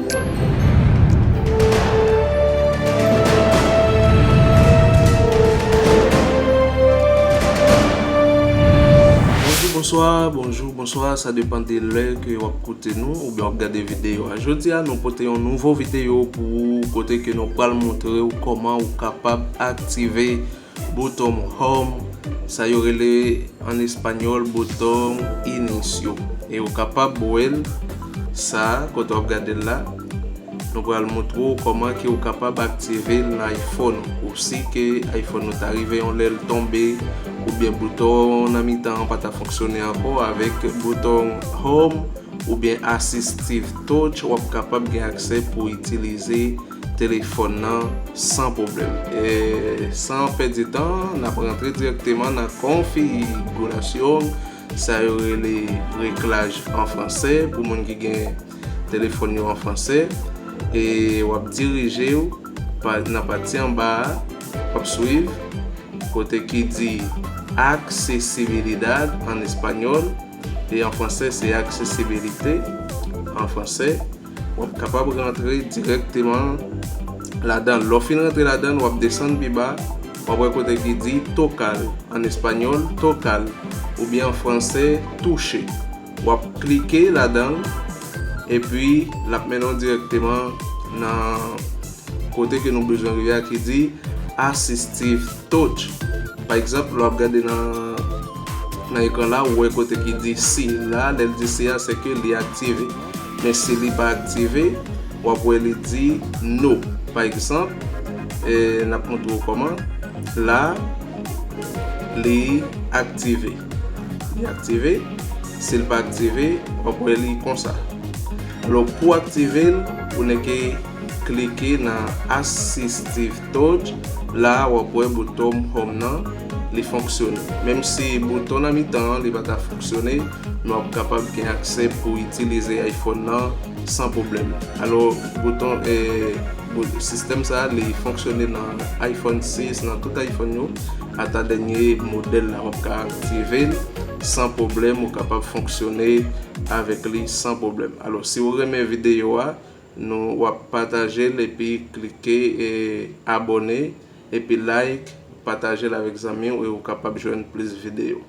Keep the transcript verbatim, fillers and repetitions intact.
Bonjou, bonswa, bonjou, bonswa, sa depann de lè ke w ap koute nou oubyen w ap gade videyo a. Jodi a, nou pote yon nouvo videyo pou ou, kote ke nou pral montre w kòman ou kapab aktive bouton home, sa yo rele an espanyòl bouton inicio. E ou kapab wè l, sa, kote w ap gade l la. Nou pral montre w kòman ke ou kapab aktive l nan iPhone ou. Si ke iPhone ou ta rive yon lè l tonbe, oubyen bouton nan mitan an pa ta fonksyone ankò, avèk bouton home oubyen Assistive Touch, w ap kapab gen aksè pou itilize telefòn nan san pwoblèm. E san pèdi tan, n ap rantre dirèkteman nan konfigirasyon, sa yo rele reglaj an fransè, pou moun ki gen telefòn yo an fransè. E w ap dirije w pa, nan pati anba a, w ap swiv, kote ki di accesibilidad an espanyòl, e an fransè se accesibilité an fransè. W ap kapab rantre dirèkteman ladan l. Lè w fin rantre ladan l, w ap desann pi ba, w ap wè kote ki di tocar an espanyòl, tocar, oubyen an fransè, toucher. W ap klike ladan l, epi l ap mennen w dirèkteman nan kote ke nou bezwen rive a ki di Assistive Touch. Pa egzanp, lè w ap gade nan, nan ekran la, ou wè kote ki di si. La, lè l di si a, se ke li aktive. Men si li pa aktive, w ap wè li di no. Pa egzanp, e, n ap montre w kòman. La, li aktive. Li aktive. Si l pa aktive, w ap wè li konsa. Alò, pou aktive l, ou nèke klike nan Assistive Touch. La, w ap wè bouton home nan, li fonksyone. Menm si bouton nan mitan an, li pa ta fonksyone, men w ap kapab gen aksè pou itilize iPhone nan san pwoblèm. Alò, bouton, e, sistèm sa a, li fonksyone nan iPhone sis, nan tout iPhone yo, ata dènye modèl la, w ap ka aktive l san pwoblèm, ou kapab fonksyone avèk li san pwoblèm. Alò, si w renmen videyo a, nou, w ap pataje l epi klike, e, abòne, epi like, pataje l avèk zanmi w e ou kapab jwenn plis videyo.